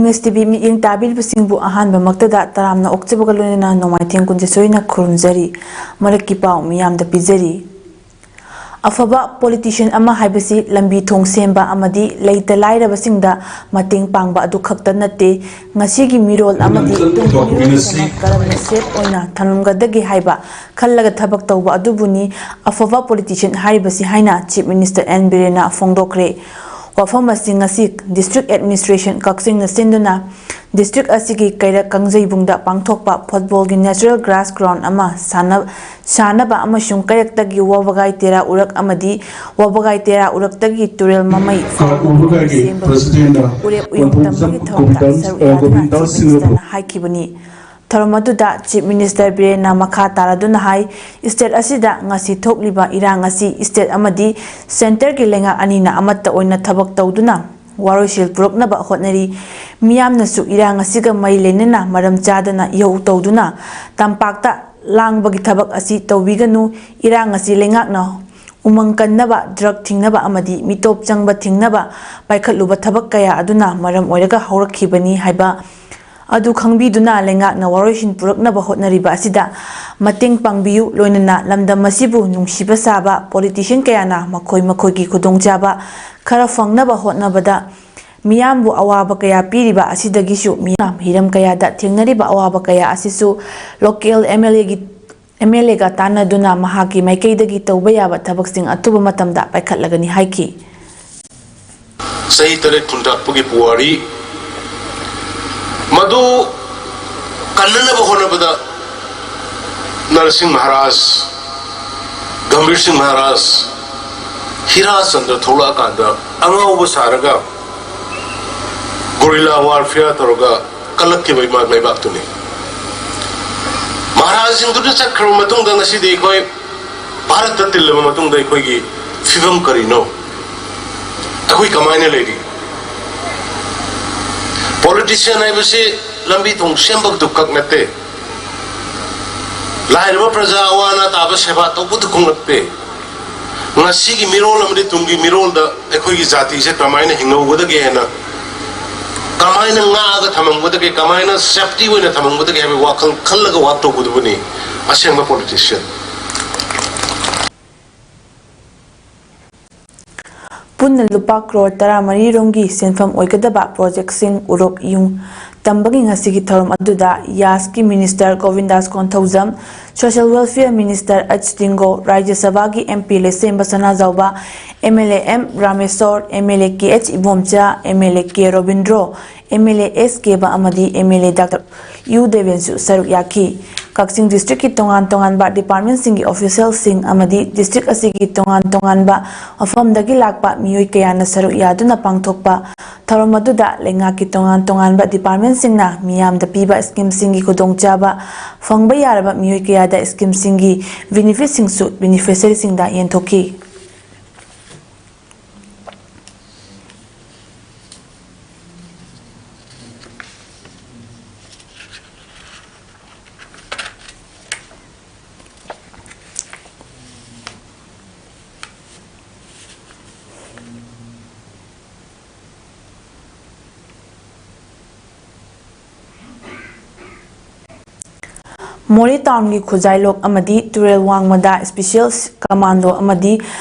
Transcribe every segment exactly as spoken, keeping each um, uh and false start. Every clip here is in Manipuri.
ꯑꯦꯁ ꯇꯤ ꯚꯤ ꯃꯤꯠꯌꯦꯡ ꯇꯥꯕꯤꯔꯤꯕꯁꯤꯡꯕꯨ ꯑꯍꯥꯟꯕꯃꯛꯇꯗ ꯇꯔꯥꯝꯅ ꯑꯣꯛꯆꯕꯒ ꯂꯣꯏꯅꯅ ꯅꯣꯡꯃꯥꯏꯊꯦꯝ ꯀꯨꯟꯖꯦꯁꯣꯏꯅ ꯈꯨꯔꯨꯝꯖꯔꯤ꯫ ꯃꯔꯛꯀꯤ ꯄꯥꯎ ꯃꯤꯌꯥꯝꯗ ꯄꯤꯖꯔꯤ꯫ ꯑꯐꯕ ꯄꯣꯂꯤꯇꯤꯁꯤꯌꯟ ꯑꯃ ꯍꯥꯏꯕꯁꯤ ꯂꯝꯕꯤ ꯊꯣꯡ ꯁꯦꯝꯕ ꯑꯃꯗꯤ ꯂꯩꯇ ꯂꯥꯏꯔꯕꯁꯤꯡꯗ ꯃꯇꯦꯡ ꯄꯥꯡꯕ ꯑꯗꯨ ꯈꯛꯇ ꯅꯠꯇꯦ, ꯉꯁꯤꯒꯤ ꯃꯤꯔꯣꯜ ꯑꯃꯗꯤ ꯇꯨꯡꯒꯤ ꯃꯤꯔꯣꯜꯁꯤꯡꯅ ꯀꯔꯝꯅ ꯁꯦꯐ ꯑꯣꯏꯅ ꯊꯝꯂꯝꯒꯗꯒꯦ ꯍꯥꯏꯕ ꯈꯜꯂꯒ ꯊꯕꯛ ꯇꯧꯕ ꯑꯗꯨꯕꯨꯅꯤ ꯑꯐꯕ ꯄꯣꯂꯤꯇꯤꯁꯤꯌꯟ ꯍꯥꯏꯔꯤꯕꯁꯤ ꯍꯥꯏꯅ ꯆꯤꯐ ꯃꯤꯅꯤꯁꯇꯔ ꯑꯦꯟ ꯕꯤꯔꯦꯟꯅ ꯐꯣꯡꯗꯣꯛꯈ꯭ꯔꯦ꯫ ꯋꯥꯐꯝ ꯑꯁꯤ ꯉꯁꯤ ꯗꯤꯁꯇ꯭ꯔꯤꯛ ꯑꯦꯗꯃꯤꯅꯤꯁꯇ꯭ꯔꯦꯁꯟ ꯀꯛꯆꯤꯡꯅ ꯁꯤꯟꯗꯨꯅ ꯗꯤꯁꯇ꯭ꯔꯤꯛ ꯑꯁꯤꯒꯤ ꯀꯩꯔꯛ ꯀꯥꯡꯖꯩꯕꯨꯡꯗ ꯄꯥꯡꯊꯣꯛꯄ ꯐꯨꯠꯕꯣꯜꯒꯤ ꯅꯦꯆꯔꯦꯜ ꯒ꯭ꯔꯥꯁ ꯒ꯭ꯔꯥꯎꯟ ꯑꯃ ꯁꯥꯟꯅ-, ꯁꯥꯟꯅꯕ ꯑꯃꯁꯨꯡ ꯀꯩꯔꯛꯇꯒꯤ ꯋꯥꯕꯒꯥꯏ ꯇꯦꯔꯥ ꯎꯔꯛ ꯑꯃꯗꯤ ꯋꯥꯕꯒꯥꯏ ꯇꯦꯔꯥ ꯎꯔꯛꯇꯒꯤ ꯇꯨꯔꯦꯜ ꯃꯃꯩ ꯀꯥꯔꯠ ꯎꯕꯒꯥꯏꯒꯤ ꯁꯦꯝꯕꯒꯤ ꯄ꯭ꯔꯁꯤꯗꯦꯟꯅ ꯎꯔꯦꯞ ꯎꯌꯨꯡ ꯃꯐꯝ ꯇꯝꯕꯒꯤ ꯆꯞ ꯊꯧꯔꯝꯗ ꯀꯣꯕꯤꯇꯥꯟ-, ꯁꯔꯨꯛ ꯑ, ꯌꯥꯗꯨꯅ ꯀꯣꯕꯤꯇꯥꯟ ꯆꯤꯐ ꯁꯤꯡꯅꯕꯨ ꯃꯤꯅꯤꯁꯇꯔꯅ ꯍꯥꯏꯈꯤꯕꯅꯤ꯫ ꯊꯧꯔꯝ ꯑꯗꯨꯗ ꯆꯤꯐ ꯃꯤꯅꯤꯁꯇꯔ ꯕꯤꯔꯦꯟꯅ ꯃꯈꯥ ꯇꯥꯔꯗꯨꯅ ꯍꯥꯏ, ꯁ꯭ꯇꯦꯠ ꯑꯁꯤꯗ ꯉꯁꯤ ꯊꯣꯛꯂꯤꯕ ꯏꯔꯥꯡ ꯑꯁꯤ ꯁ꯭ꯇꯦꯠ ꯑꯃꯗꯤ ꯁꯦꯟꯇꯔꯒꯤ ꯂꯩꯉꯥꯛ ꯑꯅꯤꯅ ꯑꯃꯠꯇ ꯑꯣꯏꯅ ꯊꯕꯛ ꯇꯧꯗꯨꯅ ꯋꯥꯔꯣꯏꯁꯤꯜ ꯄꯨꯔꯛꯅꯕ ꯍꯣꯠꯅꯔꯤ꯫ ꯃꯤꯌꯥꯝꯅꯁꯨ ꯏꯔꯥꯡ ꯑꯁꯤꯒ ꯃꯔꯤ ꯂꯩꯅꯅ ꯃꯔꯝ ꯆꯥꯗꯅ ꯏꯍꯧ ꯇꯧꯗꯨꯅ ꯇꯝꯄꯥꯛꯇ ꯂꯥꯡꯕꯒꯤ ꯊꯕꯛ ꯑꯁꯤ ꯇꯧꯕꯤꯒꯅꯨ꯫ ꯏꯔꯥꯡ ꯑꯁꯤ ꯂꯩꯉꯥꯛꯅ ꯎꯃꯪ ꯀꯟꯅꯕ, ꯗ꯭ꯔꯒ ꯊꯤꯡꯅꯕ ꯑꯃꯗꯤ ꯃꯤꯇꯣꯞ ꯆꯪꯕ ꯊꯤꯡꯅꯕ ꯄꯥꯏꯈꯠꯂꯨꯕ ꯊꯕꯛ ꯀꯌꯥ ꯑꯗꯨꯅ ꯃꯔꯝ ꯑꯣꯏꯔꯒ ꯍꯧꯔꯛꯈꯤꯕꯅꯤ ꯍꯥꯏꯕ ꯑꯗꯨ ꯈꯪꯕꯤꯗꯨꯅ ꯂꯩꯉꯥꯛꯅ ꯋꯥꯔꯣꯏꯁꯤꯟ ꯄꯨꯔꯛꯅꯕ ꯍꯣꯠꯅꯔꯤꯕ ꯑꯁꯤꯗ ꯃꯇꯦꯡ ꯄꯥꯡꯕꯤꯌꯨ, ꯂꯣꯏꯅꯅ ꯂꯝꯗꯝ ꯑꯁꯤꯕꯨ ꯅꯨꯡꯁꯤꯕ ꯁꯥꯕ ꯄꯣꯂꯤꯇꯤꯁꯤꯌꯟ ꯀꯌꯥꯅ ꯃꯈꯣꯏ ꯃꯈꯣꯏꯒꯤ ꯈꯨꯗꯣꯡꯆꯥꯕ ꯈꯔ ꯐꯪꯅꯕ ꯍꯣꯠꯅꯕꯗ ꯃꯤꯌꯥꯝꯕꯨ ꯑꯋꯥꯕ ꯀꯌꯥ ꯄꯤꯔꯤꯕ ꯑꯁꯤꯗꯒꯤꯁꯨ ꯃꯤꯌꯥꯝ ꯍꯤꯔꯝ ꯀꯌꯥꯗ ꯊꯦꯡꯅꯔꯤꯕ ꯑꯋꯥꯕ ꯀꯌꯥ ꯑꯁꯤꯁꯨ ꯂꯣꯀꯦꯜ ꯑꯦꯝ ꯑꯦꯜ ꯑꯦꯒꯤ ꯑꯦꯝ ꯑꯦꯜ ꯑꯦꯒ ꯇꯥꯟꯅꯗꯨꯅ ꯃꯍꯥꯛꯀꯤ ꯃꯥꯏꯀꯩꯗꯒꯤ ꯇꯧꯕ ꯌꯥꯕ ꯊꯕꯛꯁꯤꯡ ꯑꯊꯨꯕ ꯃꯇꯝꯗ ꯄꯥꯏꯈꯠꯂꯒꯅꯤ ꯍꯥꯏꯈꯤ꯫ ꯆꯍꯤ ꯇꯔꯦꯠ ꯈꯨꯟꯇꯥꯛꯄꯒꯤ ꯄꯨꯋꯥꯔꯤ ꯃꯗꯨ ꯀꯟꯅꯅꯕ ꯍꯣꯠꯅꯕꯗ ꯅꯔꯁꯤꯡ ꯃꯍꯥꯔꯥꯖ, ꯒꯝꯚꯤꯔ ꯁꯤꯡ ꯃꯍꯥꯔꯥꯖ, ꯍꯤꯔꯥꯆꯟꯗ꯭ꯔ ꯊꯣꯛꯂꯛꯑꯀꯥꯟꯗ ꯑꯉꯥꯎꯕ ꯁꯥꯔꯒ ꯒꯣꯔꯤꯂꯥ ꯋꯥꯔꯐꯤꯌꯥꯔ ꯇꯧꯔꯒ ꯀꯜꯂꯛꯈꯤꯕ ꯏꯃꯥ ꯂꯩꯕꯥꯛꯇꯨꯅꯤ꯫ ꯃꯍꯥꯔꯥꯖꯁꯤꯡꯗꯨꯗ ꯆꯠꯈ꯭ꯔꯕ ꯃꯇꯨꯡꯗ ꯉꯁꯤꯗꯤ ꯑꯩꯈꯣꯏ ꯚꯥꯔꯠꯇ ꯇꯤꯜꯂꯕ ꯃꯇꯨꯡꯗ ꯑꯩꯈꯣꯏꯒꯤ ꯐꯤꯕꯝ ꯀꯔꯤꯅꯣ? ꯑꯩꯈꯣꯏ ꯀꯃꯥꯏꯅ ꯂꯩꯔꯤ? ꯄꯣꯂꯤꯇꯤꯁꯤꯌꯟ ꯍꯥꯏꯕꯁꯤ ꯂꯝꯕꯤ ꯊꯣꯡ ꯁꯦꯝꯕꯗꯨ ꯈꯛ ꯅꯠꯇꯦ, ꯂꯥꯏꯔꯕ ꯄ꯭ꯔꯖꯥ ꯑꯋꯥ ꯑꯅꯥ ꯇꯥꯕ ꯁꯦꯕꯥ ꯇꯧꯕꯗꯨ ꯈꯛ ꯅꯠꯇꯦ꯫ ꯉꯁꯤꯒꯤ ꯃꯤꯔꯣꯜ ꯑꯃꯗꯤ ꯇꯨꯡꯒꯤ ꯃꯤꯔꯣꯜꯗ ꯑꯩꯈꯣꯏꯒꯤ ꯖꯥꯇꯤꯁꯦ ꯀꯃꯥꯏꯅ ꯍꯤꯡꯍꯧꯒꯗꯒꯦ ꯍꯥꯏꯅ ꯀꯃꯥꯏꯅ ꯉꯥꯛꯑꯒ ꯊꯝꯃꯝꯒꯗꯒꯦ, ꯀꯃꯥꯏꯅ ꯁꯦꯐꯇꯤ ꯑꯣꯏꯅ ꯊꯝꯃꯝꯒꯗꯒꯦ ꯍꯥꯏꯕꯒꯤ ꯋꯥꯈꯜ ꯈꯜꯂꯒ ꯋꯥꯛ ꯇꯧꯒꯗꯕꯅꯤ ꯑꯁꯦꯡꯕ ꯄꯣꯂꯤꯇꯤꯁꯤꯌꯥꯟ꯫ ꯄꯨꯟꯅ ꯂꯨꯄꯥ ꯀ꯭ꯔꯣꯔ ꯇꯔꯥꯃꯔꯤ ꯔꯣꯝꯒꯤ ꯁꯦꯟꯐꯝ ꯑꯣꯏꯒꯗꯕ ꯄ꯭ꯔꯣꯖꯦꯛꯁꯤꯡ ꯎꯔꯣꯞ ꯏꯌꯨꯡ ꯇꯝꯕꯒꯤ ꯉꯁꯤꯒꯤ ꯊꯧꯔꯝ ꯑꯗꯨꯗ ꯌꯥꯁꯀꯤ minister Govindas Konthoujam, social welfare minister H Dingo, Rajya ꯁꯚꯥꯒꯤ M P Leishemba Sanajaoba, M L A M Rameshor, M L A K H Ibomcha, M L A K Robindro, M L A S Keba ꯑꯃꯗꯤ M L A doctor Y ꯗꯦꯕꯦꯟꯁꯨ ꯁꯔꯨꯛ ꯌꯥꯈꯤ꯫ ꯀꯛꯆꯤꯡ ꯗꯤꯁꯇ꯭ꯔꯤꯛꯀꯤ ꯇꯣꯉꯥꯟ ꯇꯣꯉꯥꯟꯕ ꯗꯤꯄꯥꯔꯠꯃꯦꯟꯁꯤꯡꯒꯤ ꯑꯣꯐꯤꯁꯤꯌꯦꯜꯁꯤꯡ ꯑꯃꯗꯤ ꯗꯤꯁꯇ꯭ꯔꯤꯛ ꯑꯁꯤꯒꯤ ꯇꯣꯉꯥꯟ ꯇꯣꯉꯥꯟꯕ ꯃꯐꯝꯗꯒꯤ ꯂꯥꯛꯄ ꯃꯤꯑꯣꯏ ꯀꯌꯥꯅ ꯁꯔꯨꯛ ꯌꯥꯗꯨꯅ ꯄꯥꯡꯊꯣꯛꯄ ꯊꯧꯔꯝ ꯑꯗꯨꯗ ꯂꯩꯉꯥꯛꯀꯤ ꯇꯣꯉꯥꯟ ꯇꯣꯉꯥꯟꯕ ꯗꯤꯄꯥꯔꯠꯃꯦꯟꯁꯤꯡꯅ ꯃꯤꯌꯥꯝꯗ ꯄꯤꯕ ꯁ꯭ꯀꯤꯝꯁꯤꯡꯒꯤ ꯈꯨꯗꯣꯡꯆꯥꯕ ꯐꯪꯕ ꯌꯥꯔꯕ ꯃꯤꯑꯣꯏ ꯀꯌꯥꯗ ꯁ꯭ꯀꯤꯝꯁꯤꯡꯒꯤ ꯕꯦꯅꯤꯐꯤꯠꯁꯤꯡꯁꯨ ꯕꯦꯅꯤꯐꯤꯁꯔꯤꯁꯤꯡꯗ ꯌꯦꯟꯊꯣꯛꯈꯤ꯫ ꯃꯣꯔꯦ ꯇꯥꯎꯟꯒꯤ ꯈꯨꯖꯥꯏꯂꯣꯛ ꯑꯃꯗꯤ ꯇꯨꯔꯦꯜ ꯋꯥꯡꯃꯗ ꯁ꯭ꯄꯦꯁꯤꯌꯦꯜ ꯀꯃꯥꯟꯗꯣ ꯑꯃꯗꯤ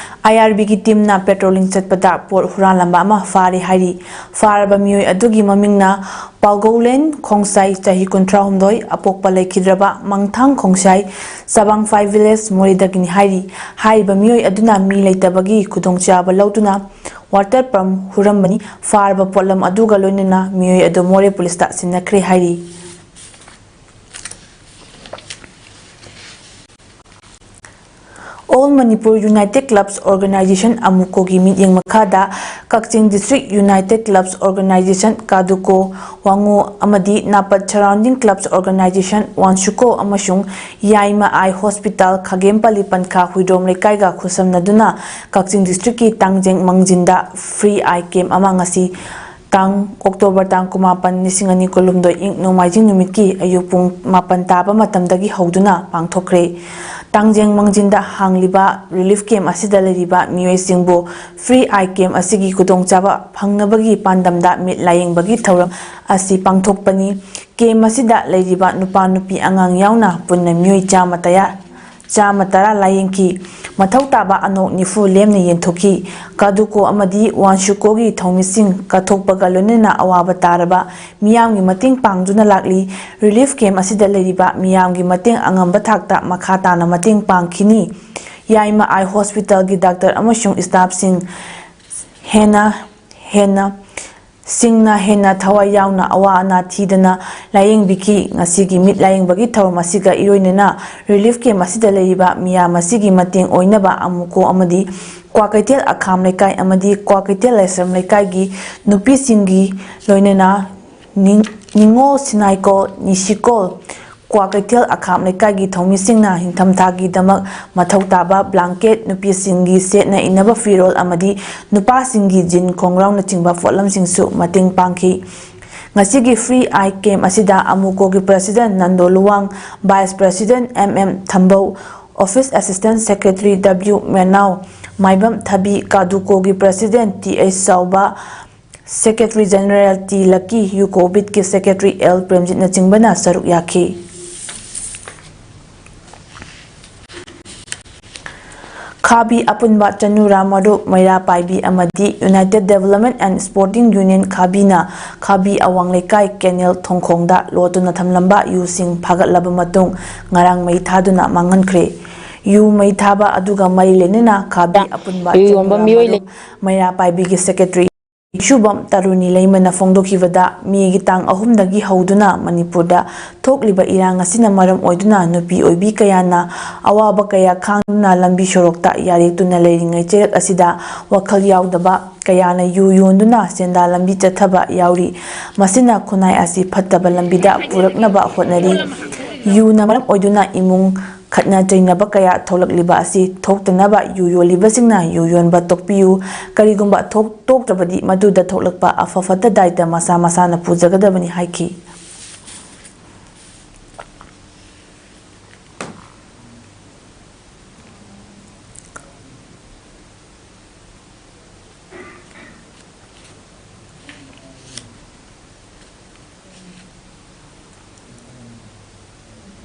ꯑꯥꯏ ꯑꯥꯔ ꯕꯤꯒꯤ ꯇꯤꯝꯅ ꯄꯦꯇ꯭ꯔꯣꯂꯤꯡ ꯆꯠꯄꯗ ꯄꯣꯠ ꯍꯨꯔꯥꯟꯂꯝꯕ ꯑꯃ ꯐꯥꯔꯦ ꯍꯥꯏꯔꯤ꯫ ꯐꯥꯔꯕ ꯃꯤꯑꯣꯏ ꯑꯗꯨꯒꯤ ꯃꯃꯤꯡꯅ ꯄꯥꯎꯒꯧꯂꯦꯟ ꯈꯣꯡꯁꯥꯏ, ꯆꯍꯤ ꯀꯨꯟꯊ꯭ꯔꯥꯍꯨꯝꯗꯣꯏ, ꯑꯄꯣꯛꯄ ꯂꯩꯈꯤꯗ꯭ꯔꯕ ꯃꯪꯊꯥꯡ ꯈꯣꯡꯁꯥꯏ, ꯆꯕꯥꯡꯐꯥꯏ ꯚꯤꯂꯦꯖ, ꯃꯣꯔꯦꯗꯒꯤꯅꯤ ꯍꯥꯏꯔꯤ꯫ ꯍꯥꯏꯔꯤꯕ ꯃꯤꯑꯣꯏ ꯑꯗꯨꯅ ꯃꯤ ꯂꯩꯇꯕꯒꯤ ꯈꯨꯗꯣꯡꯆꯥꯕ ꯂꯧꯗꯨꯅ ꯋꯥꯇꯔ ꯄꯝ ꯍꯨꯔꯝꯕꯅꯤ꯫ ꯐꯥꯔꯕ ꯄꯣꯠꯂꯝ ꯑꯗꯨꯒ ꯂꯣꯏꯅꯅ ꯃꯤꯑꯣꯏ ꯑꯗꯨ ꯃꯣꯔꯦ ꯄꯨꯂꯤꯁꯇ ꯁꯤꯟꯅꯈ꯭ꯔꯦ ꯍꯥꯏꯔꯤ꯫ All Manipur United Clubs Organization, ꯑꯃꯨꯀꯣꯒꯤ ꯃꯤꯠꯌꯦꯡ ꯃꯈꯥꯗ ꯀꯛꯆꯤꯡ ꯗꯤꯁꯇ꯭ꯔꯤꯛ ꯌꯨꯅꯥꯏꯇꯦꯗ ꯀ꯭ꯂꯕꯁ ꯑꯣꯔꯒꯅꯥꯏꯖꯦꯁꯟ, ꯀꯥꯗꯨꯀꯣ, ꯋꯥꯉꯨ ꯑꯃꯗꯤ ꯅꯥꯄꯠ ꯁꯔꯥꯎꯟꯗꯤꯡ ꯀ꯭ꯂꯕꯁ ꯑꯣꯔꯒꯅꯥꯏꯖꯦꯁꯟ, ꯋꯥꯟꯁꯨꯀꯣ ꯑꯃꯁꯨꯡ ꯌꯥꯏꯃ ꯑꯥꯏ ꯍꯣꯁꯄꯤꯇꯥꯜ, ꯈꯥꯒꯦꯝꯄꯜꯂꯤ ꯄꯟꯈꯥ ꯍꯨꯏꯗ꯭ꯔꯣꯝ ꯂꯩꯀꯥꯏꯒ ꯈꯨꯠꯁꯝꯅꯗꯨꯅ ꯀꯛꯆꯤꯡ ꯗꯤꯁꯇ꯭ꯔꯤꯛꯀꯤ ꯇꯥꯡꯖꯦꯡ ꯃꯪꯖꯤꯟꯗ ꯐ꯭ꯔꯤ ꯑꯥꯏ ꯀꯦꯝ ꯑꯃ ꯉꯁꯤ ꯇꯥꯡ, ꯑꯣꯛꯇꯣꯕꯔ ꯇꯥꯡ ꯀꯨꯟꯃꯥꯄꯟ, ꯂꯤꯁꯤꯡ ꯑꯅꯤ ꯀꯨꯟꯍꯨꯝꯗꯣꯏ ꯏꯪ ꯅꯣꯡꯃꯥꯏꯖꯤꯡ ꯅꯨꯃꯤꯠꯀꯤ ꯑꯌꯨꯛ ꯄꯨꯡ ꯃꯥꯄꯟ ꯇꯥꯕ ꯃꯇꯝꯗꯒꯤ ꯍꯧꯗꯨꯅ ꯄꯥꯡꯊꯣꯛꯈ꯭ꯔꯦ꯫ ꯆꯥꯡꯖꯦꯡ ꯃꯥꯡꯖꯤꯟꯗ ꯍꯥꯡꯂꯤꯕ relief camp ꯑꯁꯤꯗ ꯂꯩꯔꯤꯕ ꯃꯤꯑꯣꯏꯁꯤꯡꯕꯨ free eye camp ꯑꯁꯤꯒꯤ ꯈꯨꯗꯣꯡꯆꯥꯕ ꯐꯪꯅꯕꯒꯤ ꯄꯥꯟꯗꯝꯗ ꯃꯤꯠ ꯂꯥꯌꯦꯡꯕꯒꯤ ꯊꯧꯔꯝ ꯑꯁꯤ ꯄꯥꯡꯊꯣꯛꯄꯅꯤ꯫ Camp ꯑꯁꯤꯗ ꯂꯩꯔꯤꯕ ꯅꯨꯄꯥ ꯅꯨꯄꯤ ꯑꯉꯥꯡ ꯌꯥꯎꯅ ꯄꯨꯟꯅ ꯃꯤꯑꯣꯏ ꯆꯥꯝꯃ ꯇꯔꯥ, ꯆꯥꯝꯃ ꯇꯔꯥ ꯂꯥꯌꯦꯡꯈꯤ꯫ ꯃꯊꯧ ꯇꯥꯕ ꯑꯅꯣꯛ ꯅꯤꯐꯨ ꯂꯦꯝꯅ ꯌꯦꯟꯊꯣꯛꯈꯤ꯫ ꯀꯥꯗꯨꯀꯣ ꯑꯃꯗꯤ ꯋꯥꯟꯁꯨꯀꯣꯒꯤ ꯊꯧꯃꯤꯁꯤꯡ ꯀꯠꯊꯣꯛꯄꯒ ꯂꯣꯏꯅꯅ ꯑꯋꯥꯕ ꯇꯥꯔꯕ ꯃꯤꯌꯥꯝꯒꯤ ꯃꯇꯦꯡ ꯄꯥꯡꯗꯨꯅ ꯂꯥꯛꯂꯤ꯫ Relief camp ꯑꯁꯤꯗ ꯂꯩꯔꯤꯕ ꯃꯤꯌꯥꯝꯒꯤ ꯃꯇꯦꯡ ꯑꯉꯝꯕ ꯊꯥꯛꯇ ꯃꯈꯥ ꯇꯥꯅ ꯃꯇꯦꯡ ꯄꯥꯡꯈꯤꯅꯤ꯫ ꯌꯥꯏꯃ Eye Hospitalꯒꯤ doctor ꯑꯃꯁꯨꯡ staffꯁꯤꯡ ꯍꯦꯟꯅ, ꯍꯦꯟꯅ, ꯁꯤꯡꯅ ꯍꯦꯟꯅ ꯊꯋꯥꯏ ꯌꯥꯎꯅ ꯑꯋꯥ ꯑꯅꯥ ꯊꯤꯗꯅ ꯂꯥꯌꯦꯡꯕꯤꯈꯤ꯫ ꯉꯁꯤꯒꯤ ꯃꯤꯠ ꯂꯥꯌꯦꯡꯕꯒꯤ ꯊꯧꯔꯝ ꯑꯁꯤꯒ ꯏꯔꯣꯏꯅꯅ relief camp ꯑꯁꯤꯗ ꯂꯩꯔꯤꯕ ꯃꯤꯌꯥꯝ ꯑꯁꯤꯒꯤ ꯃꯇꯦꯡ ꯑꯣꯏꯅꯕ ꯑꯃꯨꯀꯣ ꯑꯃꯗꯤ ꯀ꯭ꯋꯥꯀꯩꯊꯦꯜ ꯑꯈꯥꯝ ꯂꯩꯀꯥꯏ ꯑꯃꯗꯤ ꯀ꯭ꯋꯥꯀꯩꯊꯦꯜ ꯂꯥꯏꯁ꯭ꯔꯝ ꯂꯩꯀꯥꯏꯒꯤ ꯅꯨꯄꯤꯁꯤꯡꯒꯤ ꯂꯣꯏꯅꯅ ꯅꯤꯡ-, ꯅꯤꯉꯣꯜ ꯁꯤꯅꯥꯏꯀꯣꯜ, ꯅꯤꯁꯤꯀꯣꯜ, ꯀ꯭ꯋꯥꯀꯩꯊꯦꯜ ꯑꯈꯥꯝ ꯂꯩꯀꯥꯏꯒꯤ ꯊꯧꯃꯤꯁꯤꯡꯅ ꯅꯤꯡꯊꯝꯊꯥꯒꯤꯗꯃꯛ ꯃꯊꯧ ꯇꯥꯕ blanket, ꯅꯨꯄꯤꯁꯤꯡꯒꯤ ꯁꯦꯠꯅ ꯏꯅꯕ ꯐꯤꯔꯣꯜ ꯑꯃꯗꯤ ꯅꯨꯄꯥꯁꯤꯡꯒꯤ jean ꯈꯣꯡꯒ꯭ꯔꯥꯎꯅꯆꯤꯡꯕ ꯄꯣꯠꯂꯝꯁꯤꯡꯁꯨ ꯃꯇꯦꯡ ꯄꯥꯡꯈꯤ꯫ ꯉꯁꯤꯒꯤ free eye camp ꯑꯁꯤꯗ ꯑꯃꯨꯀꯣꯒꯤ president Nando Luwang, vice president M M ꯊꯝꯕꯧ, office assistant secretary W ꯃꯦꯅꯥꯎ, ꯃꯥꯏꯕꯝ ꯊꯕꯤ, ꯀꯥꯗꯨꯀꯣꯒꯤ president T H ꯆꯥꯎꯕ, Secretary General T ꯂꯛꯀꯤ, ꯌꯨꯀꯣꯕꯤꯠꯀꯤ secretary L ꯄ꯭ꯔꯦꯝꯖꯤꯠꯅꯆꯤꯡꯕꯅ ꯁꯔꯨꯛ ꯌꯥꯈꯤ꯫ ꯈꯥꯕꯤ ꯑꯄꯨꯟꯕ ꯆꯅꯨꯔꯥ ꯃꯔꯨꯞ ꯃꯩꯔꯥ ꯄꯥꯏꯕꯤ ꯑꯃꯗꯤ United Development and Sporting Union ꯈꯥꯕꯤꯅ ꯈꯥꯕꯤ ꯑꯋꯥꯡ ꯂꯩꯀꯥꯏ ꯀꯦꯅꯦꯜ ꯊꯣꯡꯈꯣꯡꯗ ꯂꯣꯠꯇꯨꯅ ꯊꯝꯂꯝꯕ ꯌꯨꯁꯤꯡ ꯐꯥꯒꯠꯂꯕ ꯃꯇꯨꯡ ꯉꯔꯥꯡ ꯃꯩ ꯊꯥꯗꯨꯅ ꯃꯥꯡꯍꯟꯈ꯭ꯔꯦ꯫ ꯌꯨ ꯃꯩ ꯊꯥꯕ ꯑꯗꯨꯒ ꯃꯔꯤ ꯂꯩꯅꯅ ꯈꯥꯕꯤ ꯑꯄꯨꯟꯕ ꯌꯨ ꯌꯣꯟꯕ ꯆꯅꯨꯔꯥ ꯃꯤꯑꯣꯏ ꯃꯔꯨꯞ ꯂꯩ- ꯃꯩꯔꯥ ꯄꯥꯏꯕꯤꯒꯤ secretary ꯁꯨꯕꯝ ꯇꯔꯨꯅꯤ ꯂꯩꯃꯅ ꯐꯣꯡꯗꯣꯛꯈꯤꯕꯗ, ꯃꯦꯒꯤ ꯇꯥꯡ ꯑꯍꯨꯝꯗꯒꯤ ꯍꯧꯗꯨꯅ ꯃꯅꯤꯄꯨꯔꯗ ꯊꯣꯛꯂꯤꯕ ꯏꯔꯥꯡ ꯑꯁꯤꯅ ꯃꯔꯝ ꯑꯣꯏꯗꯨꯅ ꯅꯨꯄꯤ ꯑꯣꯏꯕꯤ ꯀꯌꯥꯅ ꯑꯋꯥꯕ ꯀꯌꯥ ꯈꯥꯡꯗꯨꯅ ꯂꯝꯕꯤ ꯁꯣꯔꯣꯛꯇ ꯌꯥꯔꯦꯛꯇꯨꯅ ꯂꯩꯔꯤꯉꯩ ꯆꯩꯔꯛ ꯑꯁꯤꯗ ꯋꯥꯈꯜ ꯌꯥꯎꯗꯕ ꯀꯌꯥꯅ ꯌꯨ ꯌꯣꯟꯗꯨꯅ ꯁꯦꯟꯗꯥ ꯂꯝꯕꯤ ꯆꯠꯊꯕ ꯌꯥꯎꯔꯤ꯫ ꯃꯁꯤꯅ ꯈꯨꯟꯅꯥꯏ ꯑꯁꯤ ꯐꯠꯇꯕ ꯂꯝꯕꯤꯗ ꯄꯨꯔꯛꯅꯕ ꯍꯣꯠꯅꯔꯤ꯫ ꯌꯨꯅ ꯃꯔꯝ ꯑꯣꯏꯗꯨꯅ ꯏꯃꯨꯡ ꯈꯠꯅ ꯆꯩꯅꯕ ꯀꯌꯥ ꯊꯣꯛꯂꯛꯂꯤꯕ ꯑꯁꯤ ꯊꯣꯛꯇꯅꯕ ꯌꯨ ꯌꯣꯜꯂꯤꯕꯁꯤꯡꯅ ꯌꯨ ꯌꯣꯟꯕ ꯇꯣꯛꯄꯤꯌꯨ꯫ ꯀꯔꯤꯒꯨꯝꯕ ꯊꯣꯛ-, ꯇꯣꯛꯇ꯭ꯔꯕꯗꯤ ꯃꯗꯨꯗ ꯊꯣꯛꯂꯛꯄ ꯑꯐ ꯐꯠꯇ ꯗꯥꯏꯇ ꯃꯁꯥ ꯃꯁꯥꯅ ꯄꯨꯖꯒꯗꯕꯅꯤ ꯍꯥꯏꯈꯤ꯫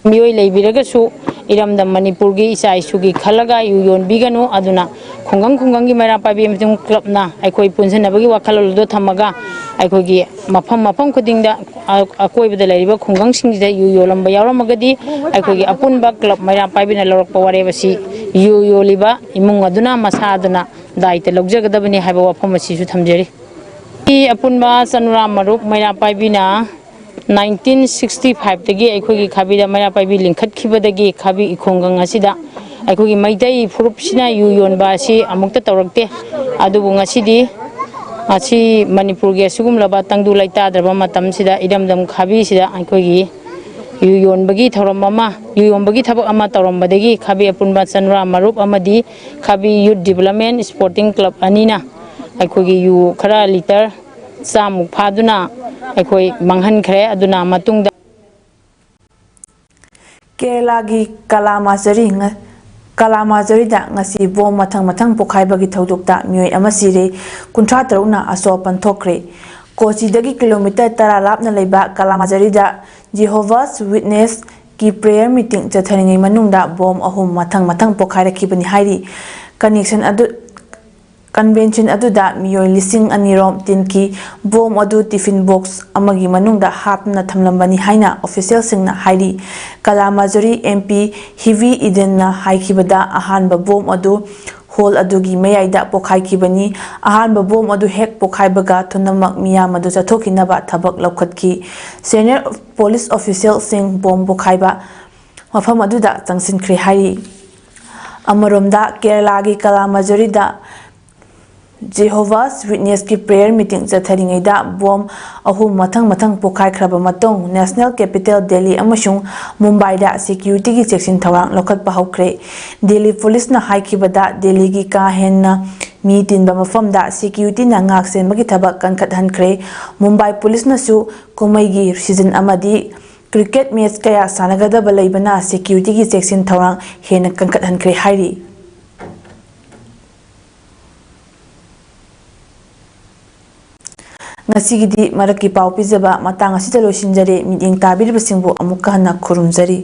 ꯃꯤꯑꯣꯏ ꯂꯩꯕꯤꯔꯒꯁꯨ ꯏꯔꯝꯗꯝ ꯃꯅꯤꯄꯨꯔꯒꯤ ꯏꯆꯥ ꯏꯁꯨꯒꯤ ꯈꯜꯂꯒ ꯌꯨ ꯌꯣꯟꯕꯤꯒꯅꯨ꯫ ꯑꯗꯨꯅ ꯈꯨꯡꯒꯪ ꯈꯨꯡꯒꯪꯒꯤ ꯃꯩꯔꯥ ꯄꯥꯏꯕꯤ ꯑꯃꯁꯨꯡ ꯀ꯭ꯂꯕꯅ ꯑꯩꯈꯣꯏ ꯄꯨꯟꯁꯤꯟꯅꯕꯒꯤ ꯋꯥꯈꯜꯂꯣꯟ ꯑꯗꯨ ꯊꯝꯃꯒ ꯑꯩꯈꯣꯏꯒꯤ ꯃꯐꯝ ꯃꯐꯝ ꯈꯨꯗꯤꯡꯗ ꯑ-, ꯑꯀꯣꯏꯕꯗ ꯂꯩꯔꯤꯕ ꯈꯨꯡꯒꯪꯁꯤꯡꯁꯤꯗ ꯌꯨ ꯌꯣꯜꯂꯝꯕ ꯌꯥꯎꯔꯝꯃꯒꯗꯤ ꯑꯩꯈꯣꯏꯒꯤ ꯑꯄꯨꯟꯕ ꯀ꯭ꯂꯕ ꯃꯩꯔꯥ ꯄꯥꯏꯕꯤꯅ ꯂꯧꯔꯛꯄ ꯋꯥꯔꯦꯞ ꯑꯁꯤ ꯌꯨ ꯌꯣꯜꯂꯤꯕ ꯏꯃꯨꯡ ꯑꯗꯨꯅ ꯃꯁꯥꯗꯨꯅ ꯗꯥꯏꯇ ꯂꯧꯖꯒꯗꯕꯅꯤ ꯍꯥꯏꯕ ꯋꯥꯐꯝ ꯑꯁꯤꯁꯨ ꯊꯝꯖꯔꯤ꯫ ꯃꯤ ꯑꯄꯨꯟꯕ ꯆꯅꯨꯔꯥ ꯃꯔꯨꯞ ꯃꯩꯔꯥ ꯄꯥꯏꯕꯤꯅ ꯅꯥꯏꯟꯇꯤꯟ ꯁꯤꯛꯁꯇꯤ ꯐꯥꯏꯚꯇꯒꯤ ꯑꯩꯈꯣꯏꯒꯤ ꯈꯥꯕꯤꯗ ꯃꯩꯔꯥ ꯄꯥꯏꯕꯤ ꯂꯤꯡꯈꯠꯈꯤꯕꯗꯒꯤ ꯈꯥꯕꯤ ꯈꯨꯡꯒꯪ ꯑꯁꯤꯗ ꯑꯩꯈꯣꯏꯒꯤ ꯃꯩꯇꯩ ꯐꯨꯔꯨꯞꯁꯤꯅ ꯌꯨ ꯌꯣꯟꯕ ꯑꯁꯤ ꯑꯃꯨꯛꯇ ꯇꯧꯔꯛꯇꯦ꯫ ꯑꯗꯨꯕꯨ ꯉꯁꯤꯗꯤ ꯃꯁꯤ ꯃꯅꯤꯄꯨꯔꯒꯤ ꯑꯁꯤꯒꯨꯝꯂꯕ ꯇꯪꯗꯨ ꯂꯩꯇꯥꯗ꯭ꯔꯕ ꯃꯇꯝꯁꯤꯗ ꯏꯔꯝꯗꯝ ꯈꯥꯕꯤꯁꯤꯗ ꯑꯩꯈꯣꯏꯒꯤ ꯌꯨ ꯌꯣꯟꯕꯒꯤ ꯊꯧꯔꯝ ꯑꯃ, ꯌꯨ ꯌꯣꯟꯕꯒꯤ ꯊꯕꯛ ꯑꯃ ꯇꯧꯔꯝꯕꯗꯒꯤ ꯈꯥꯕꯤ ꯑꯄꯨꯟꯕ ꯆꯅꯨꯔꯥ ꯃꯔꯨꯞ ꯑꯃꯗꯤ ꯈꯥꯕꯤ ꯌꯨꯠ ꯗꯤꯕꯂꯞꯃꯦꯟ ꯁ꯭ꯄꯣꯔꯇꯤꯡ ꯀ꯭ꯂꯕ ꯑꯅꯤꯅ ꯑꯩꯈꯣꯏꯒꯤ ꯌꯨ ꯈꯔ ꯂꯤꯇꯔ ꯆꯥꯃꯨꯛ ꯐꯥꯗꯨꯅ ꯑꯩꯈꯣꯏ ꯃꯥꯡꯍꯟꯈ꯭ꯔꯦ꯫ ꯑꯗꯨꯅ ꯃꯇꯨꯡꯗ ꯀꯦꯔꯂꯥꯒꯤ ꯀꯂꯥꯃꯥꯖꯔꯤ ꯉ-, ꯀꯂꯥꯃꯥꯖꯔꯤꯗ ꯉꯁꯤ ꯕꯣꯝ ꯃꯊꯪ ꯃꯊꯪ ꯄꯣꯈꯥꯏꯕꯒꯤ ꯊꯧꯗꯣꯛꯇ ꯃꯤꯑꯣꯏ ꯑꯃ ꯁꯤꯔꯦ, ꯀꯨꯟꯊ꯭ꯔꯥ ꯇꯔꯨꯛꯅ ꯑꯁꯣꯛ ꯑꯄꯟ ꯊꯣꯛꯈ꯭ꯔꯦ꯫ ꯀꯣꯆꯤꯗꯒꯤ ꯀꯤꯂꯣꯃꯤꯇꯔ ꯇꯔꯥ ꯂꯥꯞꯅ ꯂꯩꯕ ꯀꯂꯥꯃꯥꯖꯔꯤꯗ ꯖꯤꯍꯣꯚꯥꯁ ꯋꯤꯠꯅꯦꯁꯀꯤ ꯄ꯭ꯔꯦꯌꯔ ꯃꯤꯇꯤꯡ ꯆꯠꯊꯔꯤꯉꯩ ꯃꯅꯨꯡꯗ ꯕꯣꯝ ꯑꯍꯨꯝ ꯃꯊꯪ ꯃꯊꯪ ꯄꯣꯈꯥꯏꯔꯛꯈꯤꯕꯅꯤ ꯍꯥꯏꯔꯤ꯫ ꯀꯅꯦꯛꯁꯟ ꯑꯗꯨ, ꯀꯟꯚꯦꯟꯁꯟ ꯑꯗꯨꯗ ꯃꯤꯑꯣꯏ ꯂꯤꯁꯤꯡ ꯑꯅꯤ ꯔꯣꯝ ꯇꯤꯟꯈꯤ꯫ ꯕꯣꯝ ꯑꯗꯨ ꯇꯤꯐꯤꯟ ꯕꯣꯛꯁ ꯑꯃꯒꯤ ꯃꯅꯨꯡꯗ ꯍꯥꯞꯇꯨꯅ ꯊꯝꯂꯝꯕꯅꯤ ꯍꯥꯏꯅ ꯑꯣꯐꯤꯁꯤꯌꯦꯜꯁꯤꯡꯅ ꯍꯥꯏꯔꯤ꯫ ꯀꯂꯥꯃꯥꯖꯔꯤ ꯑꯦꯝ ꯄꯤ ꯍꯤꯚꯤ ꯏꯗꯦꯟꯅ ꯍꯥꯏꯈꯤꯕꯗ, ꯑꯍꯥꯟꯕ ꯕꯣꯝ ꯑꯗꯨ ꯍꯣꯜ ꯑꯗꯨꯒꯤ ꯃꯌꯥꯏꯗ ꯄꯣꯈꯥꯏꯈꯤꯕꯅꯤ꯫ ꯑꯍꯥꯟꯕ ꯕꯣꯝ ꯑꯗꯨ ꯍꯦꯛ ꯄꯣꯈꯥꯏꯕꯒ ꯊꯨꯅꯃꯛ ꯃꯤꯌꯥꯝ ꯑꯗꯨ ꯆꯠꯊꯣꯛꯈꯤꯅꯕ ꯊꯕꯛ ꯂꯧꯈꯠꯈꯤ꯫ ꯁꯦꯅꯤꯌꯔ ꯄꯨꯂꯤꯁ ꯑꯣꯐꯤꯁꯤꯌꯦꯜꯁꯤꯡ ꯕꯣꯝ ꯄꯣꯈꯥꯏꯕ ꯃꯐꯝ ꯑꯗꯨꯗ ꯆꯪꯁꯤꯟꯈ꯭ꯔꯦ ꯍꯥꯏꯔꯤ꯫ ꯑꯃꯔꯣꯝꯗ, ꯀꯦꯔꯂꯥꯒꯤ ꯀꯂꯥꯃꯥꯖꯔꯤꯗ ꯖꯦꯍꯣꯚꯥꯁ ꯋꯤꯠꯅꯦꯁꯀꯤ ꯄ꯭ꯔꯦꯌꯔ ꯃꯤꯇꯤꯡ ꯆꯠꯊꯔꯤꯉꯩꯗ ꯕꯣꯝ ꯑꯍꯨꯝ ꯃꯊꯪ ꯃꯊꯪ ꯄꯣꯈꯥꯏꯈ꯭ꯔꯕ ꯃꯇꯨꯡ, ꯅꯦꯁꯅꯦꯜ ꯀꯦꯄꯤꯇꯦꯜ ꯗꯦꯜꯂꯤ ꯑꯃꯁꯨꯡ ꯃꯨꯝꯕꯥꯏꯗ ꯁꯦꯀ꯭ꯌꯨꯔꯤꯇꯤꯒꯤ ꯆꯦꯛꯁꯤꯟ ꯊꯧꯔꯥꯡ ꯂꯧꯈꯠꯄ ꯍꯧꯈ꯭ꯔꯦ꯫ ꯗꯦꯜꯂꯤ ꯄꯨꯂꯤꯁꯅ ꯍꯥꯏꯈꯤꯕꯗ, ꯗꯦꯜꯂꯤꯒꯤ ꯀꯥ ꯍꯦꯟꯅ ꯃꯤ ꯇꯤꯟꯕ ꯃꯐꯝꯗ ꯁꯦꯀ꯭ꯌꯨꯔꯤꯇꯤꯅ ꯉꯥꯛ ꯁꯦꯟꯕꯒꯤ ꯊꯕꯛ ꯀꯟꯈꯠꯍꯟꯈ꯭ꯔꯦ꯫ ꯃꯨꯝꯕꯥꯏ ꯄꯨꯂꯤꯁꯅꯁꯨ ꯀꯨꯝꯍꯩꯒꯤ ꯁꯤꯖꯟ ꯑꯃꯗꯤ ꯀ꯭ꯔꯤꯀꯦꯠ ꯃꯦꯆ ꯀꯌꯥ ꯁꯥꯟꯅꯒꯗꯕ ꯂꯩꯕꯅ ꯁꯦꯀ꯭ꯌꯨꯔꯤꯇꯤꯒꯤ ꯆꯦꯛꯁꯤꯟ ꯊꯧꯔꯥꯡ ꯍꯦꯟꯅ ꯀꯟꯈꯠꯍꯟꯈ꯭ꯔꯦ ꯍꯥꯏꯔꯤ꯫ ꯉꯁꯤꯒꯤꯗꯤ ꯃꯔꯛꯀꯤ ꯄꯥꯎ ꯄꯤꯖꯕ ꯃꯇꯥꯡ ꯑꯁꯤꯗ ꯂꯣꯏꯁꯤꯟꯖꯔꯦ꯫ ꯃꯤꯠꯌꯦꯡ ꯇꯥꯕꯤꯔꯤꯕꯁꯤꯡꯕꯨ ꯑꯃꯨꯛꯀ ꯍꯟꯅ ꯈꯨꯔꯨꯝꯖꯔꯤ꯫